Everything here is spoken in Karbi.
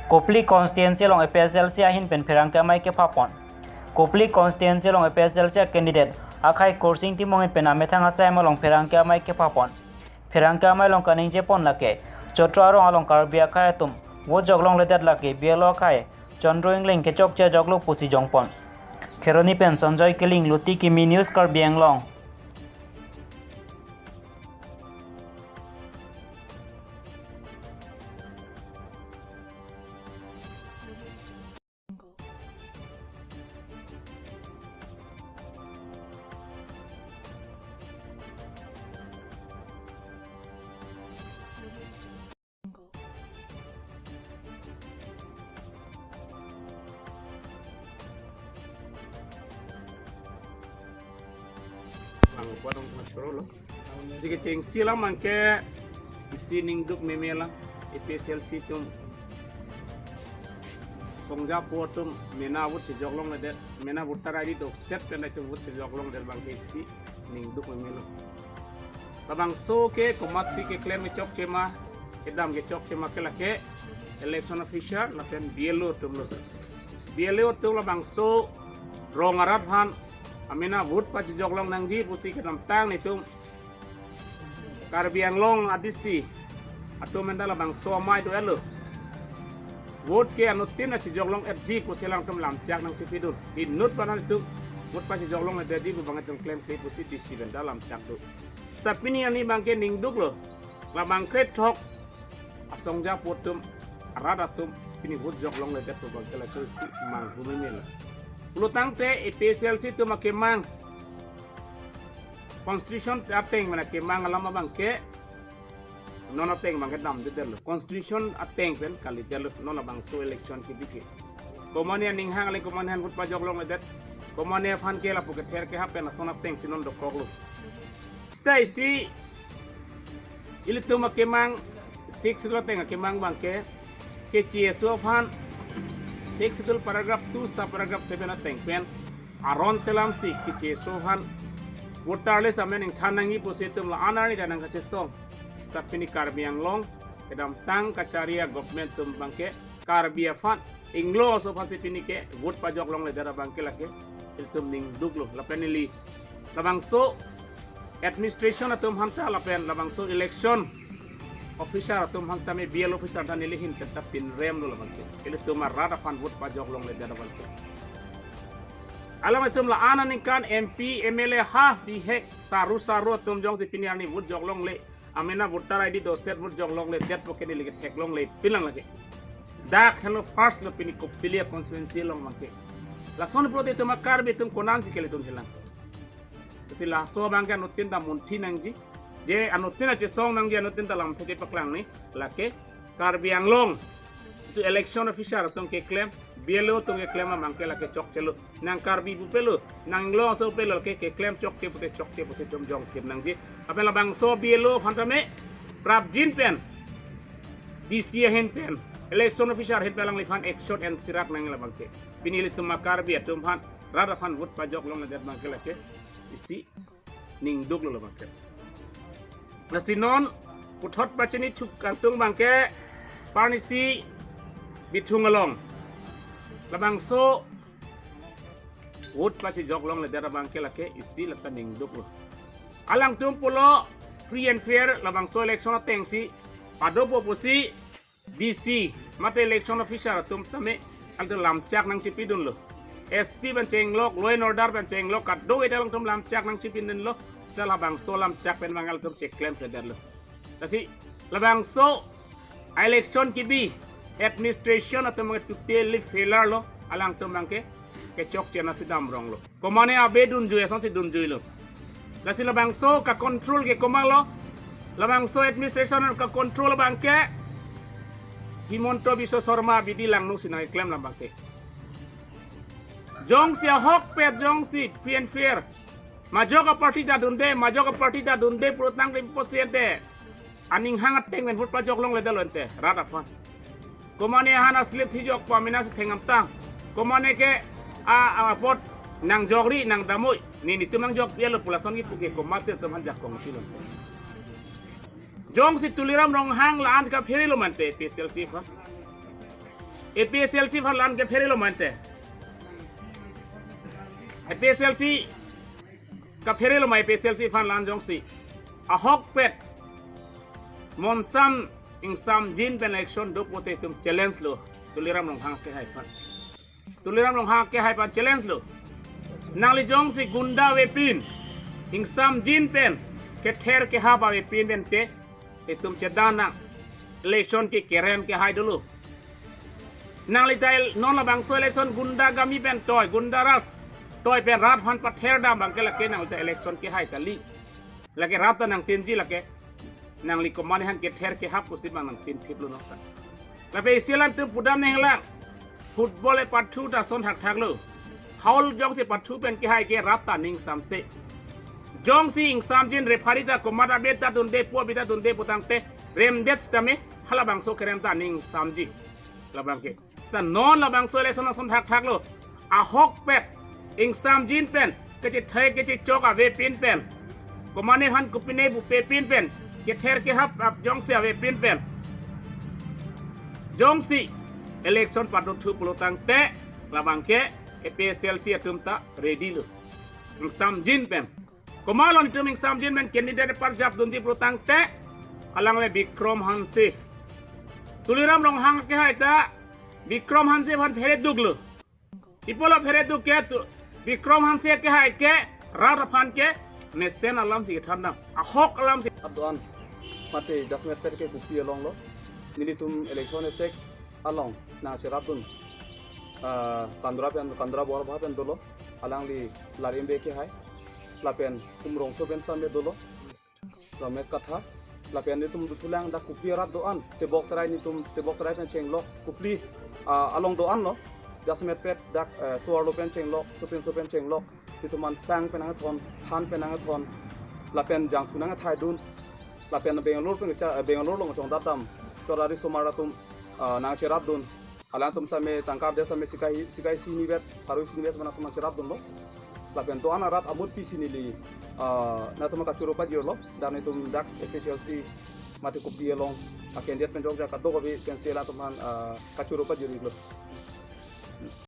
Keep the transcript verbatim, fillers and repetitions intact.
Kopili constituency along A P H L C ahin pen pherangke amei kephapon. Kopili constituency along A P H L C a candidate akhai Kursing Timung ahin pen amethang asai along pherangke amei kephapon. Pherangke amei along kaningjepon lake, Chotro arong along Karbi akhai atum vote joklongledet lake B L O akhai Chandra Engleng kechokche joklo pusi jongpon. Kheroni pen Sanjoy Killing, Luti Kimi, News Karbi Anglong. Ang kuat ang kuat suro lo. Sige, chengsi alam abangke isi ningduk meme lang, A P H L C atum asongjapo atum mena vote chejoklongledet, mena voter I D dokset pen itum vote chejoklongledet abangke isi ningduk meme lo. Labangso ke komatsi keklem kechokche ma, kedam kechokche ma ke lake election officer lapen B L O atum lo. B L O atum labangso rong arat aphan amena vote pachejoklong nangji pusi kedamtang netum Karbi Anglong a D C atum anta labangso amei do-etlo. Vote ke anuttin achejoklong-etji pusi alangtum lamchak nangchepidun. Inut aphan itum vote pachejoklongledetji pu abang itum klemkle pusi D C anta lamchak do. Sa pini arni abangke ningduk lo. Labang krethok asongjapo atum, arat atum pini vote joklongledet pu abangke lake isi manghu meme lo. Pulotangte A P H L C atum akemang, constitution ateng mena kemang alam abangke non ateng abangke damdedetlo. Constitution ateng pen kalidetlo non labangso election kebi ke. Komane aning hang ale komane aphan vote pajoklongledet. Komane aphan ke lapu kether kehap pen ason atengsi non dokoklo. Seta isi ilitum akemang, Sixth Schedule ateng akemang abangke, ke C S O aphan Sixth Schedule paragraph two sub paragraph seven ateng pen aron selamsi ke C S O aphan voter list amen ingthan nangji pusi itum la-an arni ta nangkachesong. Seta pini Karbi Anglong kedamtang kachari a-government atum abangke Karbi aphan, Inglo aso aphansi pini ke vote pajoklongledet abangke lake ilitum ningduk lo. Lapen ili labangso administration atum aphanta lapen labangso election officer atum aphan sitame B L O officer ta neli ahin pen ta pinrem lo labangke. Ilitum arat aphan vote pajoklongledet abangke. Alam itum la-an aningkan M P, M L A ha bihek saru saru atum jongsi pini arni vote joklongle, amena voter I D dokset vote joklongledetpo ke neli ke theklongle pinlang lake. Dak henlo first lo pini Kopili a-constituency along abangke. Lason pulote itum a-Karbi atum konansi ke ilitum hilang. Lasi laso abangke anuttin ta munthi nangji. Je anuttin ta chesong nangji, anuttin ta lamthe kepaklang ni, lake Karbi Anglong itum election officer atum keklem, B L O atum keklem abangke lake chokchelo. Nang Karbi pupelo, nang Inglo aso pupelo ke keklem chokche pute chokche pusi itum jongkir nangji. Lapen labangso B L O aphan tame prapjin pen D C ahin pen, election officer ahin pen alangliphan action ensirak nang labangke. Pini ilitum a-Karbi atum aphan, rat aphan vote pajoklongledet abangke lake isi ningduk lo labangke. Lasi non puthot pachini thuk kangtung abangke Parnisi Bithung along labangso vote pachejoklongledet abangke lake isi lata ningduk lo. Alangtum pulo free and fair labangso election atengsi padopo pusi D C mate election officer atum tame alangtum lamchak nangchepidunlo. S P pen chenglok, law and order pen chenglok, kadokave ta alangtum lamchak nangchepidunlo. Seta labangso lamchak pen abang alangtum cheklemkledetlo. Lasi labangso election kebi administration atum abangke totally failure lo, alangtum abangke kechokche nasi damronglo. Komane abe dunjui asonsi dunjuilo. Lasi labangso ka-control ke komatlo, labangso administration ka-control abangke Himanta Biswa Sarma abidi langno si nangkeklem labangke. Jongsi ahokpet, jongsi free and fair, majok a-party ta dunde, majok a-party ta dunde pulotangte impossible te. Aning hang ateng pen vote pajoklongledetlo ante rat aphan. Komane ahan a-slip thijokpo, amena si thengam tang. Komane ke a, a, vote nangjokri nangdamoi, ne netum nangjokpilo pu lason kipu ke komatsi atum aphan jakong pilo. Jongsi Tuliram Ronghang la-an kapherelo mante A P H L C aphan. APHLC aphan lan kephere lo mante. APHLC kaphere lo ma APHLC aphan lan jongsi ahokpet monsam ingsamjin pen election do pote itum challenge lo Tuliram Ronghang akehai aphan. Tuliram Ronghang akehai aphan challenge lo. Nangli jongsi gunda avepin, ingsamjin pen, kether kehap avepin pen te itum chedan nang. Election ke kerem kehai dolo. Nangli ta el-, non labangso election gundagami pen toi, gunda raj toi pen rat aphan patherdam abang ke lake nangli ta election kehai kali. Lake rat ta nangtinji lake. Nangli komat aphan kether kehap pusi abang nangtinthip lo nokta. Lapen isi alam itum pudam nanglang. Football epathu ta ason thakthak lo. Hall jongsi pathu pen kehai ke rat ta ning samse. Jongsi ingsamjin referee ta komat abet ta dunde po abet ta dunde putangte remdet sitame halabangso kerem ta ning samji. Labang ke. Sita non labangso election ason thakthak lo. Ahokpet ingsamjin pen kechethek kechechok avepin pen, komat aphan kopine bupepin pen, kether kehap ap jongsi avepin pen, jongsi election padothu pulotangte labang ke APHLC atum ta ready lo. Ingsamjin pen. Komat lo nelitum ingsamjin pen candidate parjap dunji pulotangte alangli Bikram Hanse. Tuliram Ronghang akehai ta Bikram Hanse aphan phereduk lo. Pi apotlo phereduk ke tu, Bikram Hanse akehai ke rat aphan ke mesen alamsi kethandam. Ahok alamsi. Rat do-an mate jasemet pet ke Kuki along lo. Nelitum election esek along nangcherapdun, ah, Kandra pen, Kandra Borba pen dolo. Alangli Larimbe akehai. Lapen Umrongso pen same dolo. Ramesh Katha. Lapen nelitum duthulang dak Kuki arat do-an. Tebok Terai nelitum, Tebok Terai pen chenglok. Kopili, ah, along do-an lo. Jasemet pet dak, eh, Soarlo pen chenglok, sopinso pen chenglok. Nelitum an sang pen nangthon, than pen nangthon. Lapen jangsu nangthaidun. Lapen Bangalore pen cha, eh, Bangalore along chongdatdam. Chorari somar atum, ah, nangcherapdun. Alangtum same tangka de same sikai, sikai isi hini vet, pharo isi hini vet mena atum nangcherapdunlo. Lapen do-an arat amut pisi neli, ah, nangtum kachoro pajirlo, dan nelitum dak APHLC mate Kuki along, ah, candidate pen jokja kadokave pensi alangtum aphan, ah, kachoro pajirlo.